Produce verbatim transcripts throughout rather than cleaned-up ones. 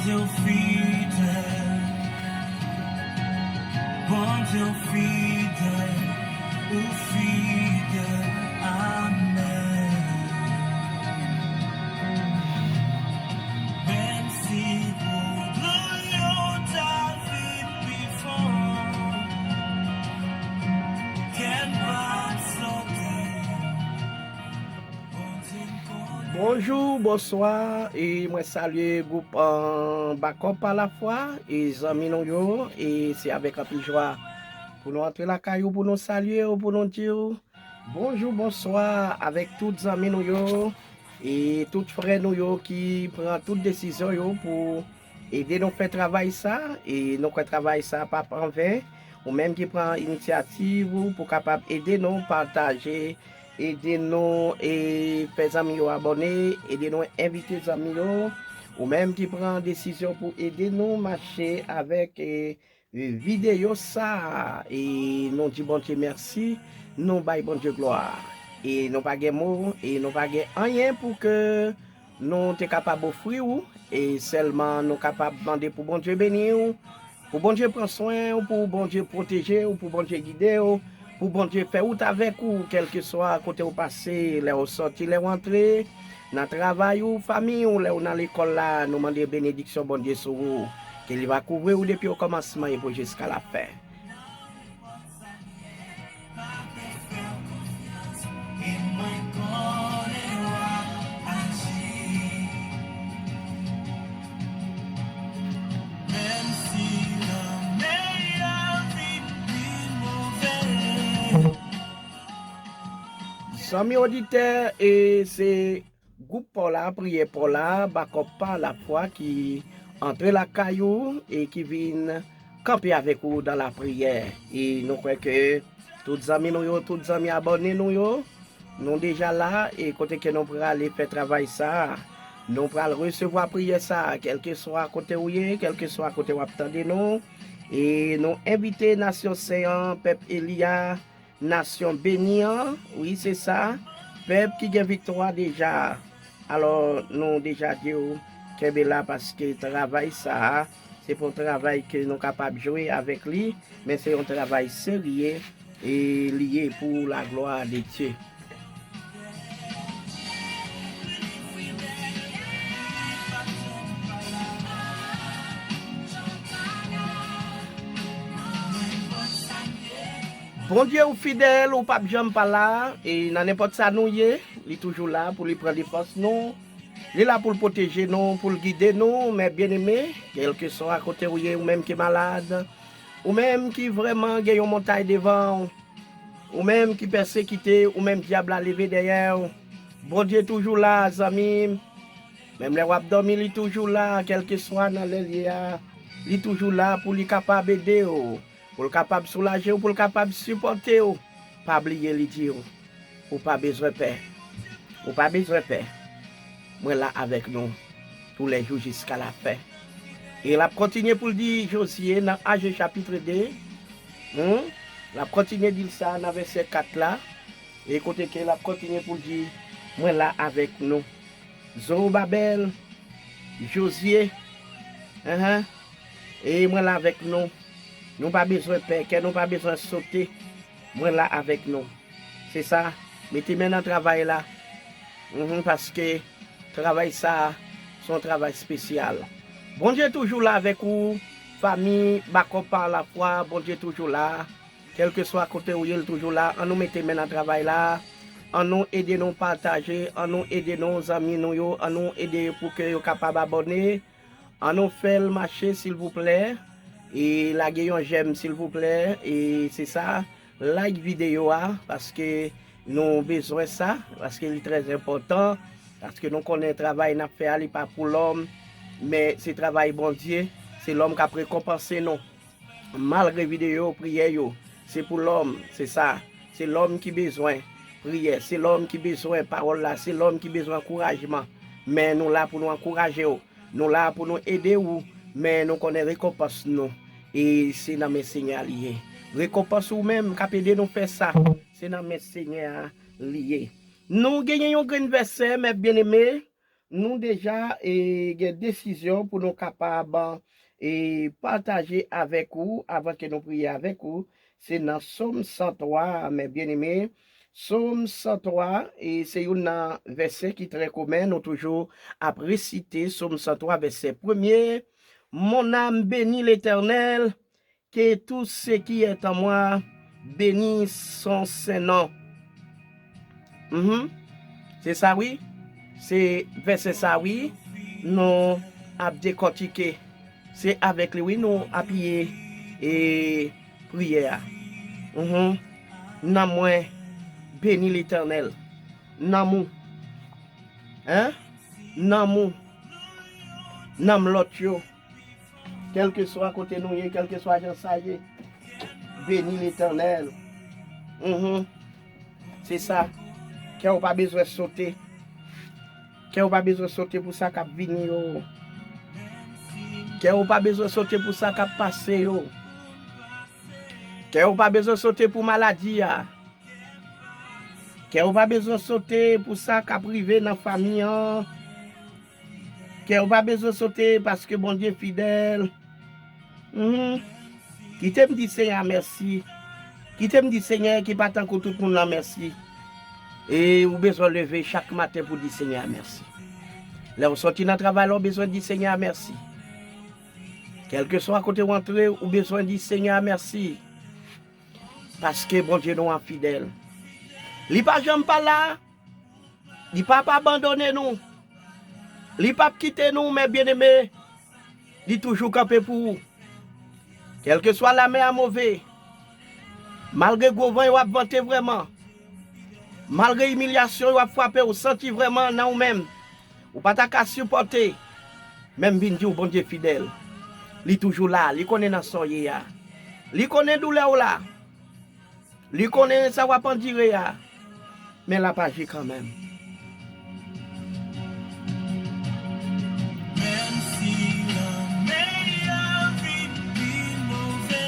Bondye w fidèl, Bondye w fidèl, ou fidèl, amèn. Menm si gwo dlo yo ta vin pi fò, kè m p ap sote. Bonjou, bonswa, e mwen salye gwoup an Bakòp pa Lafwa, e zanmi nou yo, e se avèk anpil jwa pou nou antre lakay ou, pou nou salye ou, pou nou di w bonjou, bonswa avèk tout zanmi nou yo, e tout frè nou yo ki pran tout desizyon yo pou ede nou fè travay sa, e nou kwè travay sa p ap anven. Ou menm ki pran inisyativ ou pou kapab ede nou pataje, ede nou e fè zanmi yo abòne, ede nou envite zanmi yo. Ou menm ki pran desizyon pou ede nou mache avèk e, e videyo sa, e nou di Bondye mèsi, nou bay Bondye glwa. E nou pa gen mo, e nou pa gen anyen pou ke nou te kapab ofri w, e sèlman nou kapab mande pou Bondye beni w, pou Bondye pran swen w, pou Bondye pwoteje w, pou Bondye gide w, pou Bondye fè wout avèk ou, kèlkeswa kote w pase, lè w sòti, lè w antre, nan travay ou, fanmi w, lè w nan lekòl la, nou mande benediksyon Bondye sou ou, ke li va kouvri w depi okòmansman e pou jiska lafen. Zanmi oditè, e se gwoup pa w la, priyè pa w la, Bakòp pa Lafwa ki antre lakay ou e ki vin kanpe avèk ou dan lapriyè. E nou kwè ke tout zanmi nou yo, tout zanmi abòne nou yo, nou deja la, e kote ke nou prale fè travay sa a, nou pral resevwa priyè sa a, kèlkeswa kote ou ye, kèlkeswa kote w ap tande nou. E nou envite nasyon sen an, pèp eli a, nasyon beni an, wi, se sa, pèp ki gen viktwa deja. Alò, nou deja di w, kenbe la, paske travay sa a, se pa yon travay ke nou kapab jwe avèk li, men se yon travay serye, e li ye pou laglwa de Dye. Bondye ou fidèl, ou p ap janm pa la, e nan nenpòt sa nou ye, li toujou la pou li pran defans nou, li la pou l pwoteje nou, pou l gide nou, men byeneme, kèlkeswa kote ou ye, ou menm ki malad, ou menm ki vrèman gen yon montay devan w, ou menm ki pèsekite, ou menm dyab la leve dèyè w, Bondye toujou la, zanmi m. Menm lè w ap dòmi, li toujou la, kèlkeswa nan lè l ye a, li toujou la pou li kapab ede w, pou l kapab soulaje w, pou l kapap sipòte w. Pa bliye li di w, ou pa bezwen pè. Ou pa bezwen pè. Mwen la avèk nou toulèjou jiska lafen. E l ap kontinye pou l di Jozye nan Aje chapit de, hmm? L ap kontinye di l sa nan vèsè kat la. E kote ke l ap kontinye pou l di, mwen la avèk nou. Zowobabèl, Jozye, enhen, e mwen la avèk nou. Nou pa bezwen pè, kè nou pa bezwen sote. Mwen la avèk nou. Se sa, mete men nan travay la. Mhm, paske travay sa a, se yon travay espesyal. Bondye toujou la avèk ou, fanmi Bakòp pa Lafwa, Bondye toujou la. Kèlkeswa kote ou ye, l toujou la. Annou mete men nan travay la. Annou ede nou pataje. Annou ede nou, zanmi nou yo. Annou ede pou ke yo kapab abòne. Annou fè l mache, silvouplè. E lage yon jèm, silvouplè. E se sa, like videyo a, paske nou bezwen sa, paske li trè enpòtan. Paske nou konnen travay n ap fè a, li pa pou lòm, men se travay Bondye. Se lòm k ap rekonpanse nou. Malgre videyo, priyè yo, se pou lòm, se sa. Se lòm ki bezwen priyè, se lòm ki bezwen pawòl la, se lòm ki bezwen ankourajman. Men nou la pou nou ankouraje w, nou la pou nou ede w, men nou konnen rekonpans nou, e se nan men Senyè a li ye. Rekonpans ou menm k ap ede nou fè sa, se nan men Senyè a li ye. Nou genyen yon grenn vèsè, mè byeneme, nou deja e, gen desizyon pou nou kapab e, pataje avèk ou avan ke nou priye avèk ou. Se nan Sòm san twa, mè byeneme. Sòm san twa, e se youn nan vèsè ki trè komen. Nou toujou ap resite Sòm san twa, vèsè premye. Mon âme bénit l'Éternel, que tout ce qui est en moi bénisse son saint nom. Mhm. Se sa wi. Se vèsè sa wi. Nou ap dekòtike. Se avèk li wi nou apiye e priyè a. Mhm. Nanm mwen beni Letènèl. Nanm ou. Hein? Nanm ou. Nanm lòt yo. Kèlkeswa kote nou ye, kèlkeswa jan sa ye, beni Letènèl. Mhm. Se sa. Kè w pa bezwen sote. Kè w pa bezwen sote pou sa k ap vini yo. Kè w pa bezwen sote pou sa k ap pase yo. Kè w pa bezwen sote pou maladi a. Kè w pa bezwen sote pou sa k ap rive nan fanmi an. Kè w pa bezwen sote paske Bondye fidèl. Mhm. Kite m di Senyè a mèsi. Kite m di Senyè ki pa tankou tout moun lan mèsi. E ou bezwen leve chak maten pou di Senyè a mèsi. Lè w sòti nan travay la, ou bezwen di Senyè a mèsi. Kèlkeswa kote w antre, ou bezwen di Senyè a mèsi. Paske Bondye nou an fidèl. Li pa janm pa la. Li p ap abandone nou. Li p ap kite nou, mè byeneme. Li toujou kanpe pou ou. Kèlkeswa lamè a move, malgre gwo van yo ap vante vrèman, malgre imilyasyon yo ap frape w, santi vrèman nan ou menm, ou pa ta ka sipòte, men m vin di w Bondye fidèl. Li toujou la, li konnen nan sa w ye a. Li konnen doulè w la. Li konnen sa w ap andire a, men l ap aji kanmenm. Menm si lanmè a vin pi move,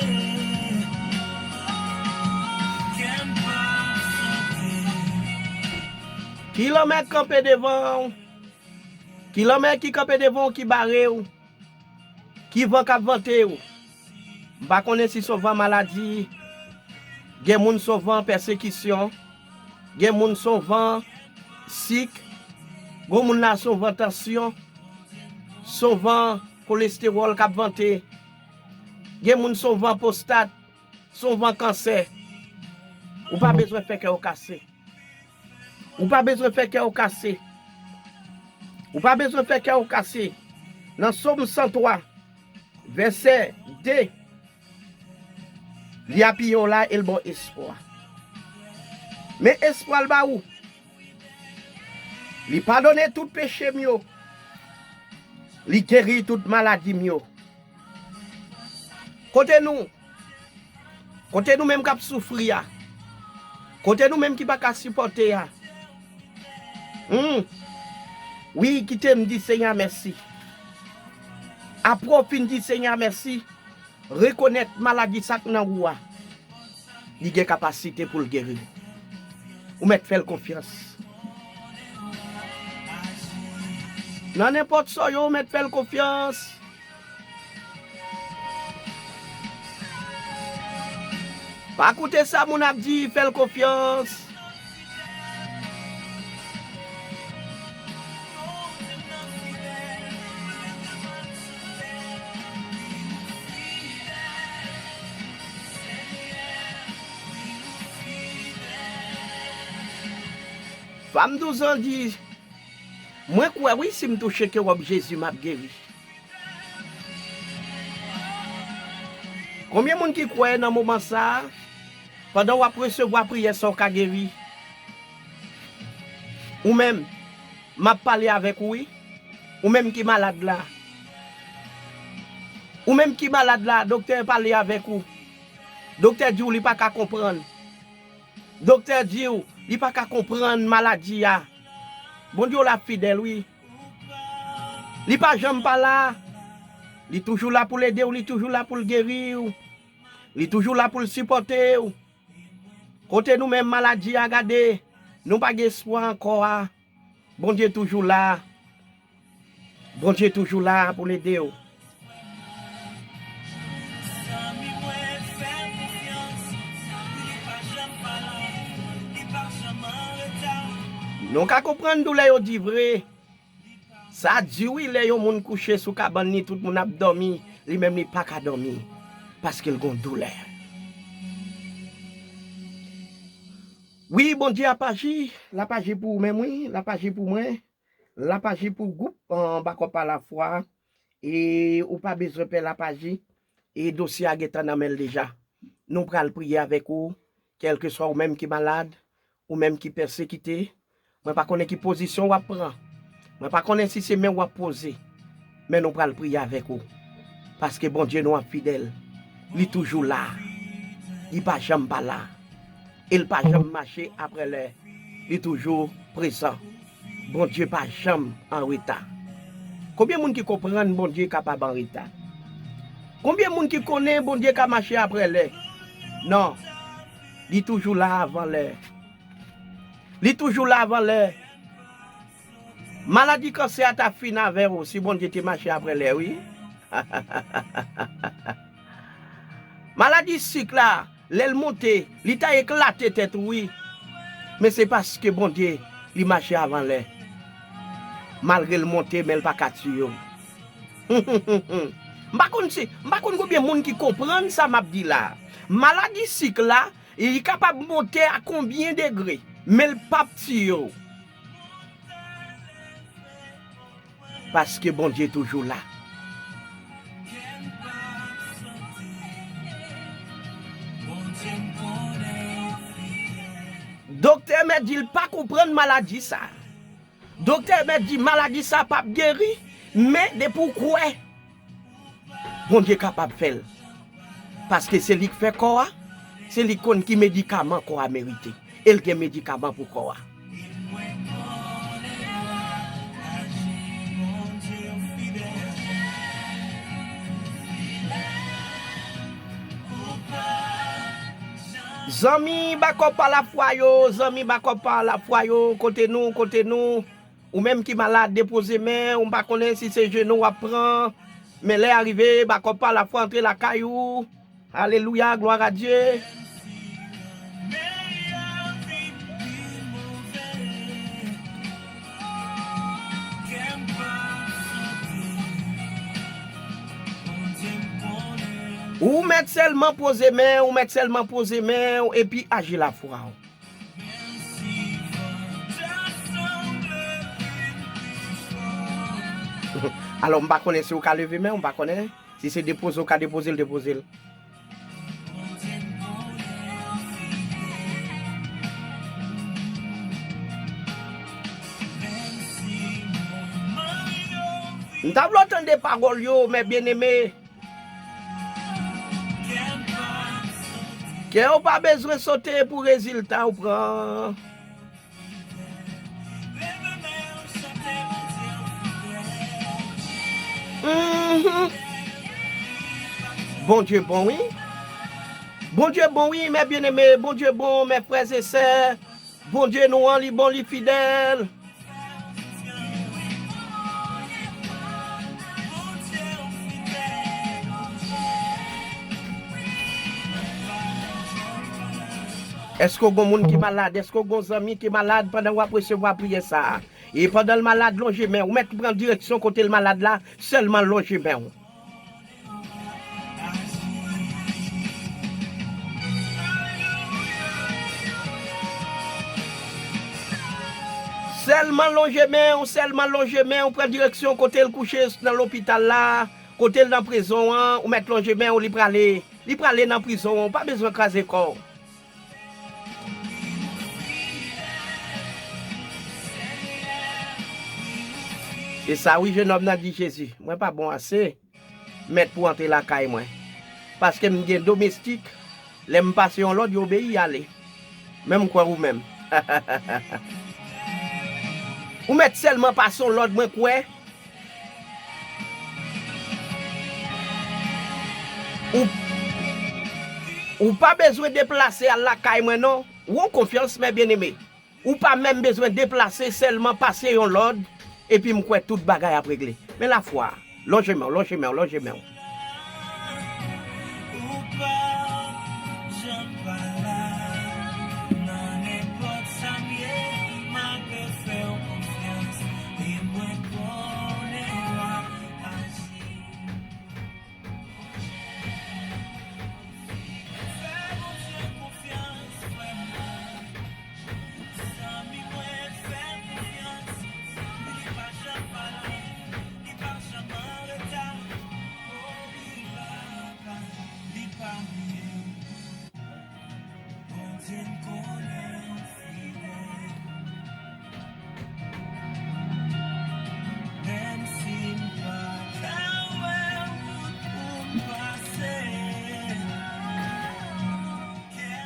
kè m p ap sote. Ki lanmè k kanpe devan w? Ki lanmè ki kanpe devan w, ki bare w? Ki van k ap vante w? M pa konnen si s on van maladi. Gen moun s on van pèsekisyon. Gen moun s on van sik. Gen moun la s on van tansyon. S on van kolestewòl k ap vante. Gen moun s on van pwostat. S on van kansè. Ou pa bezwen fè kè w kase. Ou pa bezwen fè kè w kase. Ou pa bezwen fè kè w kase. Nan Sòm san twa, vèsè de, li apiye w la e l ba w espwa. Men espwa l ba ou. Li padone tout peche m yo. Li geri tout maladi m yo. Kote nou? Kote nou menm k ap soufri a? Kote nou menm ki pa ka sipòte a? Hmm. Wi, kite m di Senyè a mèsi. Apre w fin di Senyè a mèsi, rekonèt maladi sa k nan ou a. Li gen kapasite pou l geri w. Ou mèt fè l konfyans. Nan nenpòt sa w ye, ou mèt fè l konfyans. Pa koute sa moun ap di, fè l konfyans. Fanm douz an di, mwen kwè wi, si m touche ke wòb Jezi, m ap geri. Konbyen moun ki kwè nan moman sa a, pandan w ap resevwa priyè sa, w ka geri? Ou menm, m ap pale avèk ou wi. Ou menm ki malad la. Ou menm ki malad la, doktè pale avèk ou. Doktè di w li pa ka konprann. Doktè di w li pa ka konprann maladi a. Bondye w la fidèl wi. Li pa janm pa la. Li toujou la pou l ede w, li toujou la pou l geri w. Li toujou la pou l sipòte w. Kote nou menm maladi a, gade, nou pa gen espwa ankò a. Bondye toujou la. Bondye toujou la pou l ede w. Nou ka konprann doulè yo di vre. Sa di wi, lè yon moun kouche sou kabann li, tout moun ap dòmi, li menm li pa ka dòmi, paske l gon doulè. Wi, Bondye ap aji, l ap aji pou ou menm wi, l ap aji pou mwen, l ap aji pou gwoup an Bakòp pa lafwa, e ou pa bezwen pè, l ap aji, e dosye a gentan nan men l deja. Nou pral priye avèk ou, kèlkeswa ou menm ki malad, ou menm ki pèsekite, mwen pa konnen ki pozisyon w ap pran. Mwen pa konnen si se men w ap poze. Men nou pral priye avèk ou. Paske Bondye nou an fidèl. Li toujou la. Li pa janm pa la. E l pa janm mache apre lè. Li toujou prezan. Bondye pa janm an reta. Konbyen moun ki konprann Bondye kapab an reta? Konbyen moun ki konnen Bondye ka mache apre lè? Non. Li toujou la avan lè. Li toujou la avan lè. Maladi kansè a ta fin avè w si Bondye te mache apre lè, wi. Maladi sik la, lè l monte, li ta eklate tèt ou, wi. Men se paske Bondye, li mache avan lè. Malgre l monte, men l pa ka tiye w. M pa konn si, m pa konn konbyen moun ki konprann sa m ap di la. Maladi sik la, li kapab monte a konbyen degre, men l p ap tiye w. Paske Bondye toujou la. Doktè Mèt di l pa konprann maladi sa. Doktè Mèt di maladi sa p ap geri, men depi w kwè, Bondye kapab fè l. Paske se li k fè kò a, se li k konn ki medikaman kò a merite. E l gen medikaman pou kò a. Zanmi Bakòp pa lafwa yo, zanmi Bakòp pa lafwa yo, kote nou, kote nou? Ou menm ki malad, depoze men w. M pa konnen si se jenou w ap pran. Men lè a rive, Bakòp pa lafwa antre lakay ou. Alelouya, glwa a Dye. Ou mèt sèlman poze men w, ou mèt sèlman poze men w, epi aji lafwa w. Alò, m pa konnen si w ka leve men w, m pa konnen. Si se depoze w ka depoze l, depoze l. M ta vle w tande pawòl yo, mè byeneme. Kè w pa bezwen sote pou rezilta w pran. Mhm. Bondye bon, wi. Bondye bon, wi, mè byeneme. Bondye bon, mè frè e sè. Bondye nou an, li bon, li fidèl. Èske w gon moun ki malad? Èske w gon zanmi ki malad pandan w ap resevwa priyè sa a? E pandan l malad, lonje men w. Ou mèt pran direksyon kote l malad la, sèlman lonje men w. Sèlman lonje men w, sèlman lonje men w, pran direksyon kote l kouche nan lopital la, kote l nan prizon an, ou mèt lonje men w, li prale, li prale nan prizon an, ou pa bezwen kraze kò w. E sa wi, jenòm nan di Jezi, mwen pa bon ase, mèt, pou antre lakay mwen. Paske m gen domestik, lè m pase yon lòd, yo obeyi ale. Menm kwè ou menm. Ou mèt sèlman pase yon lòd, mwen kwè. Ou, ou pa bezwen deplase al lakay mwen non. Ou an konfyans, mè byeneme. Ou pa menm bezwen deplase, sèlman pase yon lòd, epi m kwè tout bagay ap regle. Men lafwa. Lonje men w, lonje men w, lonje men w.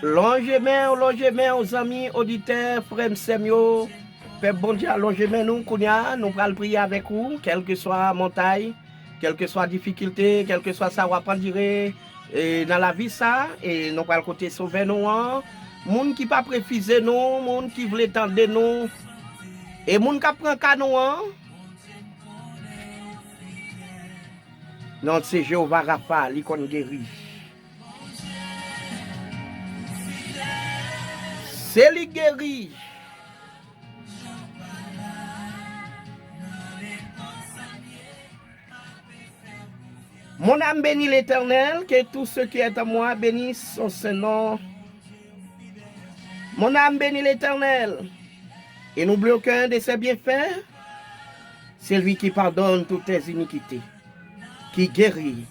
Lonje men w, lonje men w, zanmi oditè, frè m, sè m yo. Pèp Bondye a, lonje men nou kounye a, nou pral priye avèk ou, kèlkeswa montay, kèlkeswa difikilte, kèlkeswa sa w ap andire, e, nan lavi sa, e nou pral kote Sovè nou an. Moun ki p ap refize nou, moun ki vle tande nou, e moun k ap pran ka nou an. Non l se Jewova Rafa, li konn geri. Se li k geri. Mon âme bénit l'Éternel, que tout ce qui est en moi bénisse son saint nom. Mon âme bénit l'Éternel, et n'oublie aucun de ses bienfaits. C'est lui qui pardonne toutes tes iniquités, qui guérit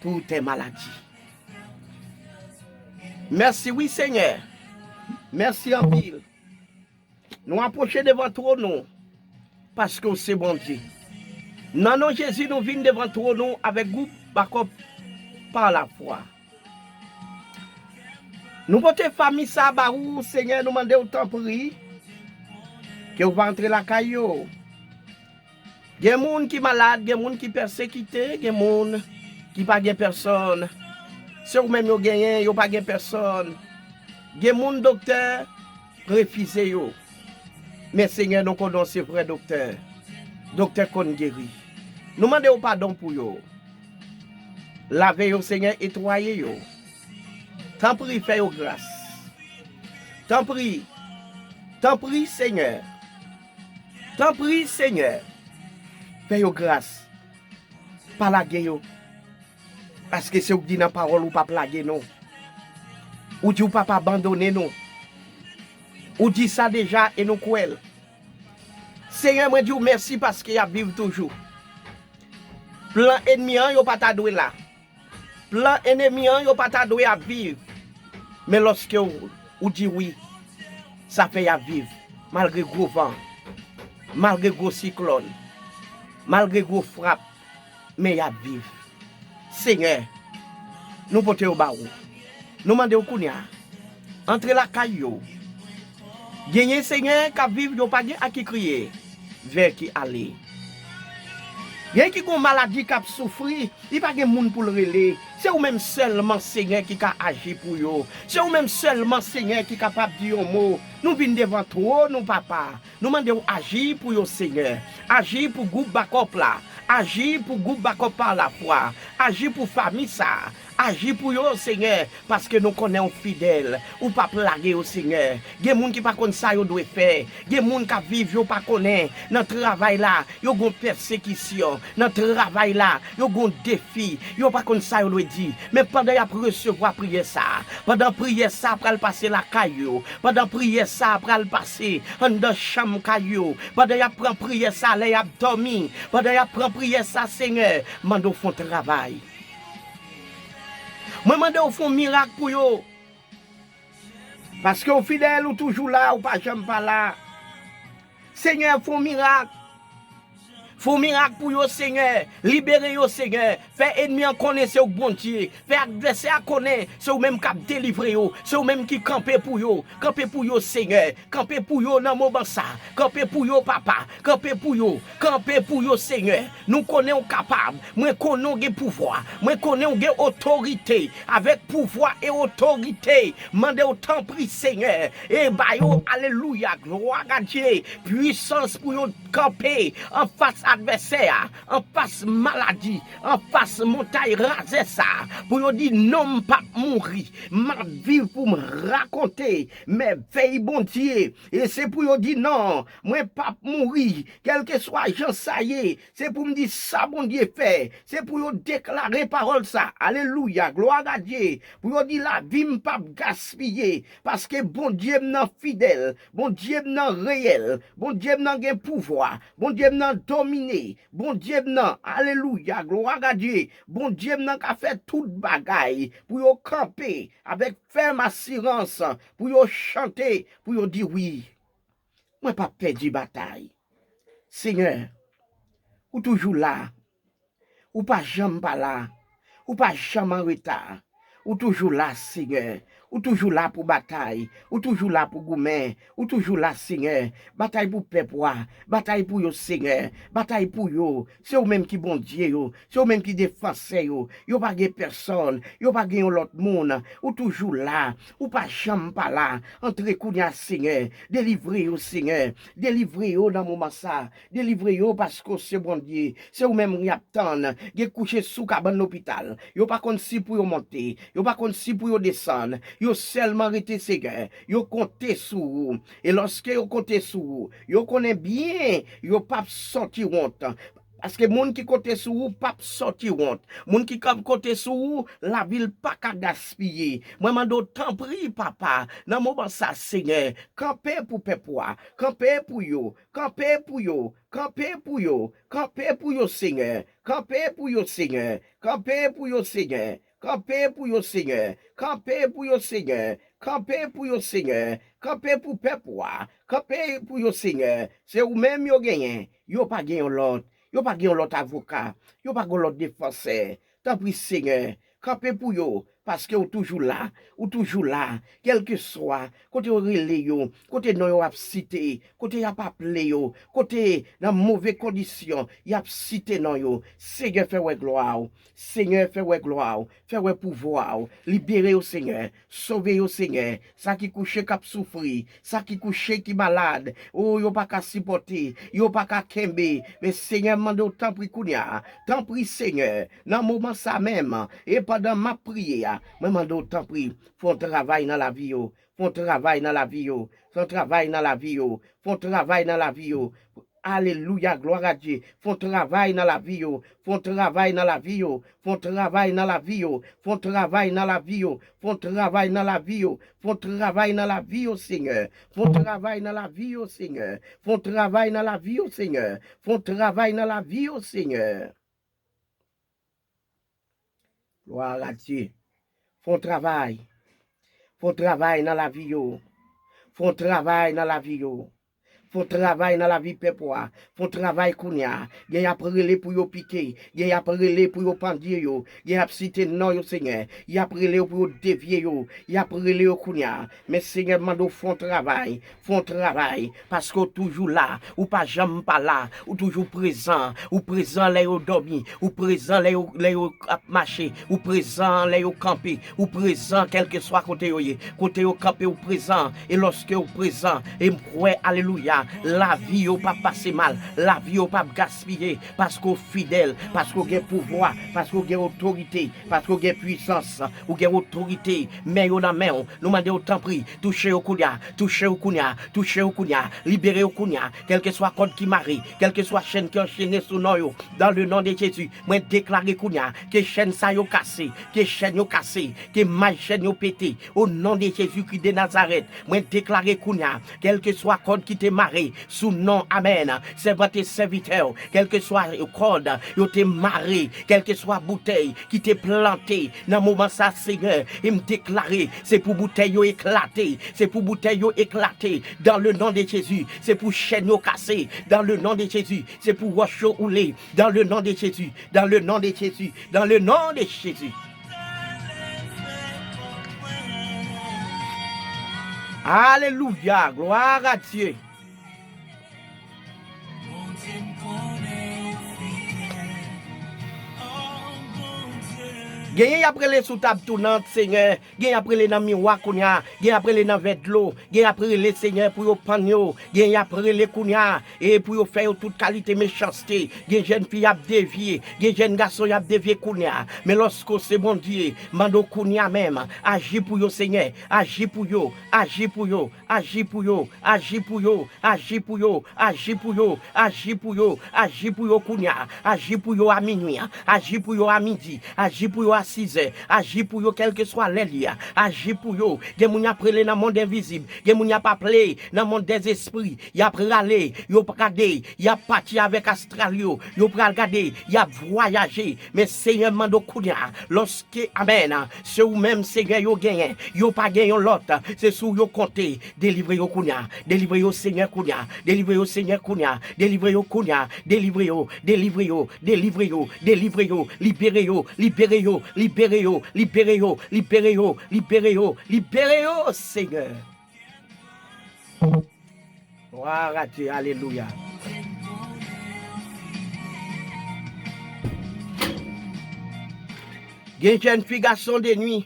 toutes tes maladies. Mèsi wi, Senyè. Mèsi anpil. Nou apwoche devan twòn ou, paske w se Bondye. Nan non Jezi, nou vin devan twòn ou avèk gwoup bakòp pa lafwa. Nou pote fanmi sa a ba ou, Senyè, nou mande w tanpri, ke w va antre lakay yo. Gen moun ki malad, gen moun ki pèsekite, gen moun ki pa gen pèsòn. Se ou menm yo genyen, yo pa gen pèsòn. Gen moun doktè refize yo. Men Senyè, nou konnen w se vrè doktè. Doktè konn geri. Nou mande w padon pou yo. Lave yo, Senyè, etwaye yo. Tanpri, fè yo gras. Tanpri, tanpri, Senyè. Tanpri, Senyè. Fè yo gras. Pa lage yo. Paske se ou k di nan pawòl ou p ap lage nou. Ou di ou p ap abandone nou. Ou di sa deja e nou kwè l. Senyè, mwen di w mèsi paske y ap viv toujou. Plan ènmi an, yo pa ta dwe la. Plan ènmi an, yo pa ta dwe ap viv. Men lòske w, ou di wi, sa fè y ap viv. Malgre gwo van, malgre gwo siklòn, malgre gwo frap, men y ap viv. Senyè, nou pote yo ba ou. Nou mande w kounye a, antre lakay yo. Genyen, Senyè, k ap viv, yo pa gen a ki kriye, vè ki ale. Gen ki gon maladi k ap soufri, li pa gen moun pou l rele. Se ou menm sèlman, Senyè, ki ka aji pou yo. Se ou menm sèlman, Senyè, ki kapab di yon mo. Nou vin devan twòn ou, Papa. Nou mande w aji pou yo, Senyè. Aji pou gwoup bakòp la. Aji pou gwoup bakòp pa lafwa. Aji pou fanmi sa a. Aji pou yo, Senyè, paske nou konnen w fidèl. Ou p ap lage yo, Senyè. Gen moun ki pa konn sa yo dwe fè. Gen moun k ap viv, yo pa konnen. Nan travay la, yo gon pèsekisyon. Nan travay la, yo gon defi. Yo pa konn sa yo dwe di. Men pandan y ap resevwa priyè sa a, pandan priyè sa a pral pase lakay yo, pandan priyè sa a pral pase anndan chanm kay yo, pandan y ap pran priyè sa a lè y ap dòmi, pandan y ap pran priyè sa a, Senyè, mande w fè yon travay. Mwen mande w fè yon mirak pou yo. Paske w fidèl, ou toujou la, ou pa janm pa la. Senyè, fè yon mirak. Fè yon mirak pou yo, Senyè. Libere yo, Senyè. Fè ènmi an konnen se ou k Bondye. Fè advèsè a konnen se ou menm k ap delivre yo. Se ou menm ki kanpe pou yo. Kanpe pou yo, Senyè. Kanpe pou yo nan moman sa. Kanpe pou yo, Papa. Kanpe pou yo. Kanpe pou yo, Senyè. Nou konnen w kapab. Mwen konnen w gen pouvwa. Mwen konnen w gen otorite. Avèk pouvwa e otorite, mande w tanpri, Senyè. E ba yo, alelouya, glwa a Dye, pwisans pou yo kanpe anfas advèsè a, anfas maladi, anfas montay razè sa, pou yo di non, m p ap mouri, m ap viv pou m rakonte mèvèy Bondye. E se pou yo di non, mwen p ap mouri, kèlkeswa jan sa ye, se pou m di sa Bondye fè, se pou yo deklare pawòl sa. Alelouya, glwa a Dye, pou yo di lavi m p ap gaspiye, paske Bondye m nan fidèl, Bondye m nan reyèl, Bondye m nan gen pouvwa, Bondye m nan domine, Bondye m nan, alelouya, glwa a Dye, Bondye m nan ka fè tout bagay, pou yo kanpe avèk fèm asirans, pou yo chante, pou yo di wi. Mwen p ap pèdi batay. Senyè, ou toujou la. Ou pa janm pa la. Ou pa janm an reta. Ou toujou la, Senyè. Ou toujou la pou batay. Ou toujou la pou goumen. Ou toujou la, Senyè. Batay pou pèp ou a. Batay pou yo, Senyè. Batay pou yo. Se ou menm ki Bondye yo. Se ou menm ki defansè yo. Yo pa gen pèsòn. Yo pa gen yon lòt moun. Ou toujou la. Ou pa janm pa la. Antre kounye a, Senyè. Delivre yo, Senyè. Delivre yo nan moman sa. Delivre yo paske w se Bondye. Se ou menm y ap tann. Gen kouche sou kabann lopital. Yo pa konn si pou yo monte. Yo pa konn si pou yo desann. Yo sèlman rete, Senyè. Yo konte sou ou. E lòske yo konte sou ou, yo konnen byen yo p ap sòti wont. Paske moun ki konte sou ou p ap sòti wont. Moun ki k ap konte sou ou, lavi l pa ka gaspiye. Mwen mande w, tanpri, Papa, nan moman sa, Senyè, kanpe pou pèp ou a. Kanpe pou yo. Kanpe pou yo. Kanpe pou yo. Kanpe pou yo, Senyè. Kanpe pou yo, Senyè. Kanpe pou yo, Senyè. Kanpe pou yo, Senyè. Kanpe pou yo, Senyè. Kanpe pou yo, Senyè. Kanpe pou pèp ou a. Kanpe pou yo, Senyè. Se ou menm yo genyen. Yo pa gen yon lòt. Yo pa gen yon lòt avoka. Yo pa gen yon lòt defansè. Tanpri, Senyè, kanpe pou yo, paske ou toujou la. Ou toujou la. Kèlkeswa kote yo rele yo, kote non yo ap site, kote y ap aple yo, kote nan move kondisyon y ap site non yo. Senyè, fè wè glwa w. Senyè, fè wè glwa w. Fè wè pouvwa w. Libere yo, Senyè. Sove yo, Senyè. Sa ki kouche k ap soufri. Sa ki kouche ki malad. O, yo pa ka sipòte. Yo pa ka kenbe. Men, Senyè, m mande w tanpri kounye a. Tanpri, Senyè. Nan moman sa menm. E pandan m ap priye a, mwen mande w tanpri. Fè yon travay nan lavi yo. Fè yon travay nan lavi yo. Fè yon travay nan lavi yo. Fè yon travay nan lavi yo. Alelouya, glwa a Dye. Fè yon travay nan lavi yo. Fè yon travay nan lavi yo. Fè yon travay nan lavi yo. Fè yon travay nan lavi yo. Fè yon travay nan lavi yo. Fè yon travay nan lavi yo, Senyè. Fè yon travay nan lavi yo, Senyè. Fè yon travay nan lavi yo, Senyè. Fè yon travay nan lavi yo, Senyè. Glwa a Dye. Fè yon travay. Fè yon travay nan lavi yo. Fè yon travay nan lavi yo. Fè yon travay nan lavi pèp ou a. Fè yon travay kounye a. Gen y ap rele pou yo pike. Gen y ap rele pou yo pandye yo. Gen y ap site non yo, Senyè. Y ap rele yo pou yo devye yo. Y ap rele yo kounye a. Men, Senyè, m mande w fè yon travay. Fè yon travay, paske w toujou la, ou pa janm pa la, ou toujou prezan, ou prezan lè yo dòmi, ou prezan lè yo, lè yo ap mache, ou prezan lè yo kanpe, ou prezan kèlkeswa kote yo ye, kote yo kanpe, ou prezan, e lòske ou prezan, e m kwè, alelouya, lavi yo p ap pase mal, lavi yo p ap gaspiye, paske w fidèl, paske w gen pouvwa, paske w gen otorite, paske w gen pwisans, ou gen otorite, men yo nan men w, nou mande w tanpri, touche yo kounye a, touche yo kounye a, touche yo kounye a, libere yo kounye a, kèlkeswa kòd ki mare, kèlkeswa chèn ki anchene sou non yo, dans le nom de Jésus, mwen deklare kounye a, ke chèn sa yo kase, ke chèn yo kase, ke may chèn yo pete, au nom de Jésus-Christ de Nazareth, mwen deklare kounye a, kèlkeswa kòd ki te mare, sou non, amèn, sèvant e sèvitè, kèlkeswa kòd yo te mare, kèlkeswa boutèy ki te plante, nan moman sa, Senyè, e m deklare, se pou boutèy yo eklate, se pou boutèy yo eklate, dans le nom de Jésus, se pou chèn yo kase, dans le nom de Jésus, se pou wòch yo woule, dans le nom de Jésus, dans le nom de Jésus, dans le nom de Jésus. Alelouya, glwa a Dye. Bondye m konnen ou fidèl. Oh, Bondye. Genyen y ap rele sou tab tounant, Senyè. Genyen y ap rele nan miwa kounye a. Genyen y ap rele nan vè dlo. Genyen y ap rele, Senyè, pou yo pann yo. Genyen y ap rele kounye a. E pou yo fè yo tout kalite mechanste. Gen jèn fi y ap devye. Gen jèn gason y ap devye kounye a. Men lòske w se Bondye, m mande w kounye a menm, aji pou yo, Senyè. Aji pou yo. Aji pou yo. Aji pou yo. Aji pou yo. Aji pou yo. Aji pou yo. Aji pou yo. Aji pou yo kounye a. Aji pou yo a minwi. Aji pou yo a midi. Aji pou yo a sizè. Aji pou yo kèlkeswa lè li a. Aji pou yo. Gen moun y ap rele nan mond envizib. Gen moun y ap aple nan mond dèzespri. Y ap rale. Yo p gade. Y ap pati avèk astral yo. Yo pral gade. Y ap vwayaje. Men Senyè, m mande w kounye a, lòske, amèn, se ou menm, Senyè, yo genyen. Yo pa gen yon lòt. Se sou ou yo konte. Delivre yo kounye a. Delivre yo, Senyè, kounye a. Delivre yo, Senyè, kounye a. Delivre yo kounye a. Delivre yo. Delivre yo. Delivre yo. Delivre yo. Libere yo. Libere yo. Libere yo. Libere yo. Libere yo. Libere yo. Libere yo, Senyè. Glwa a Dye. Alelouya. Gen jèn fi, gason de nwi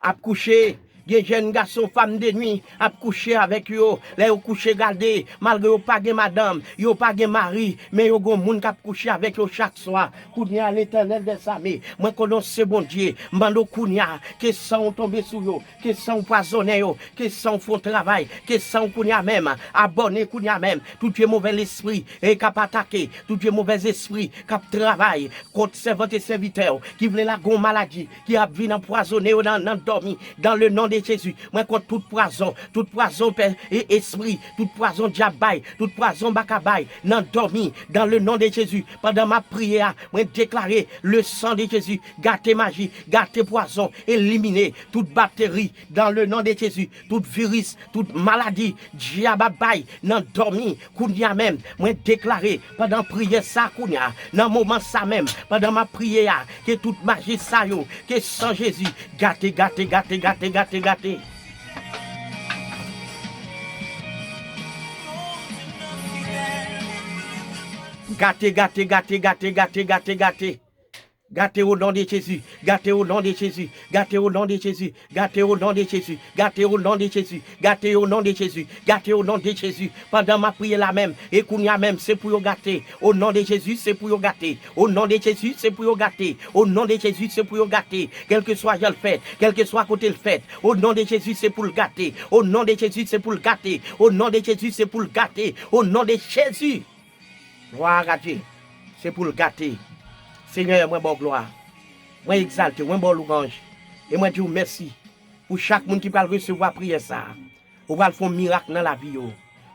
ap kouche. Gen jèn gason, fanm de nwi ap kouche avèk yo. Lè yo kouche, gade, malgre yo pa gen madanm, yo pa gen mari, men yo gon moun k ap kouche avèk yo chak swa. Kounye a, Letènèl dèzame, mwen konnen w se Bondye. M mande w kounye a, ke san w tonbe sou yo, ke san w pwazonnen yo, ke san w fè yon travay, ke san w kounye a menm abòne kounye a menm tout vye movè lespri e k ap atake, tout vye movè espri k ap travay kont sèvant e sèvitè w, ki vle lage yon maladi, ki ap vin anpwazonnen yo nan, nan dòmi, dans le nom de Jésus. Mwen kont tout pwazon, tout pwazon pè, e espri, tout pwazon dyab bay, tout pwazon baka bay, nan dòmi, dans le nom de Jésus. Pandan m ap priye a, mwen deklare le sang de Jésus, gate maji, gate pwazon, elimine tout bakteri, dans le nom de Jésus, tout viris, tout maladi, dyab ap bay, nan dòmi, kounye a menm, mwen deklare, pandan priyè sa kounye a, nan moman sa menm, pandan m ap priye a, ke tout maji sa yo, ke san Jezi, gate, gate, gate, gate, gate, gate. Gate, gate, gate, gate, gate, gate, gate. Gate au nom de Jésus, gate au nom de Jésus, gate au nom de Jésus, gate au nom de Jésus, gate au nom de Jésus, gate au nom de Jésus, gate au nom de Jésus. Pandan m ap priye la menm, e kounye a menm, se pou yo gate. Au nom de Jésus, se pou yo gate. Au nom de Jésus, se pou yo gate. Au nom de Jésus, se pou yo gate. Kèlkeswa jan l fèt, kèlkeswa kote l fèt, au nom de Jésus, se pou l gate. Au nom de Jésus, se pou l gate. Au nom de Jésus, se pou l gate. Au nom de Jésus. Glwa a Dye. Se pou l gate. Senyè, mwen ba w glwa. Mwen egzalte w, mwen ba w lwanj. E mwen di w mèsi pou chak moun ki pral resevwa priyè sa a. Ou pral fè yon mirak nan lavi yo.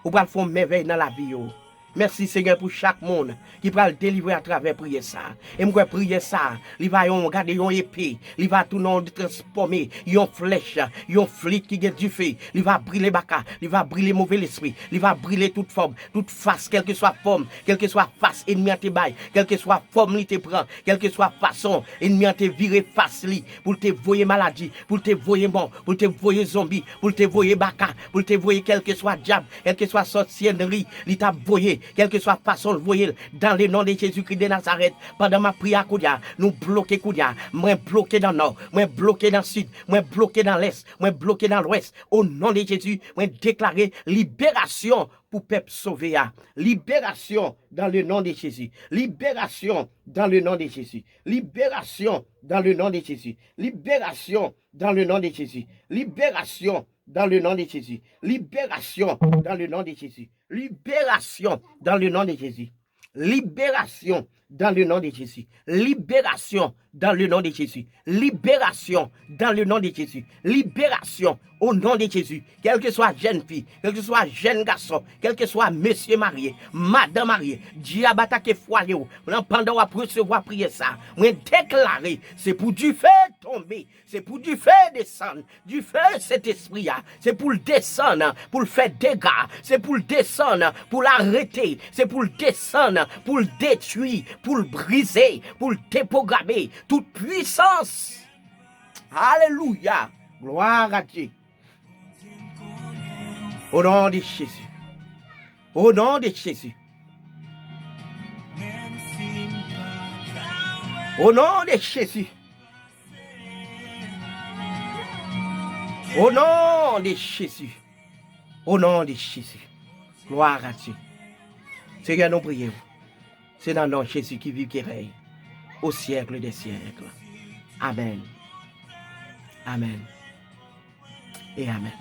Ou pral fè yon mèvèy nan lavi yo. Mèsi, Senyè, pou chak moun ki pral delivre atravè priyè sa a. E m kwè priyè sa a, li va yon, gade, yon epe. Li va tounen yon transfòme, yon flèch, yon flit ki gen dife. Li va brile baka, li va brile move lespri, li va brile tout fòm, tout fas, kèlkeswa fòm, kèlkeswa fas ènmi an te bay, kèlkeswa fòm li te pran, kèlkeswa fason ènmi an te vire fas li, pou l te voye maladi, pou l te voye mò, pou l te voye zonbi, pou l te voye baka, pou l te voye kèlkeswa dyab, kèlkeswa sòsyènri li t ap voye, kèlkeswa fason l voye l, dans le nom de Jésus-Christ de Nazareth, pandan m ap priye a kounye a, nou bloke kounye a, mwen bloke nan nò, mwen bloke nan sid, mwen bloke nan lès, mwen bloke nan lwès, au nom de Jésus, mwen deklare liberasyon pou pèp sove a. Liberasyon dans le nom de Jésus. Liberasyon dans le nom de Jésus. Liberasyon dans le nom de Jésus. Liberasyon dans le nom de Jésus. Liberasyon dans le nom de Jésus. Liberasyon dans le nom de Jésus. Liberasyon dans le nom de Jésus. Liberasyon dans le nom de Jésus. Liberasyon dans le nom de Jésus. Liberasyon dans le nom de Jésus. Liberasyon au nom de Jésus. Kèlkeswa jèn fi, kèlkeswa jèn gason, kèlkeswa mesye marye, madan marye, dyab atake fwaye w, nan pandan w ap resevwa priyè sa, mwen deklare, se pou dife tonbe, se pou dife desann, dife Sentespri a, se pou l desann, pou l fè dega, se pou l desann, pou l arete, se pou l desann, pou l detwi, pou l brize, pou l depwograme tout pwisans. Alelouya! Glwa a Dye. Au nom de Jésus. Au nom de Jésus. Au nom de Jésus. Au nom de Jésus. Au nom de Jésus. Gloire à Dieu. Senyè, nou priye w. Se nan non Jezi ki viv, ki rèy au siècle des siècles. Amèn. Amèn. E amèn.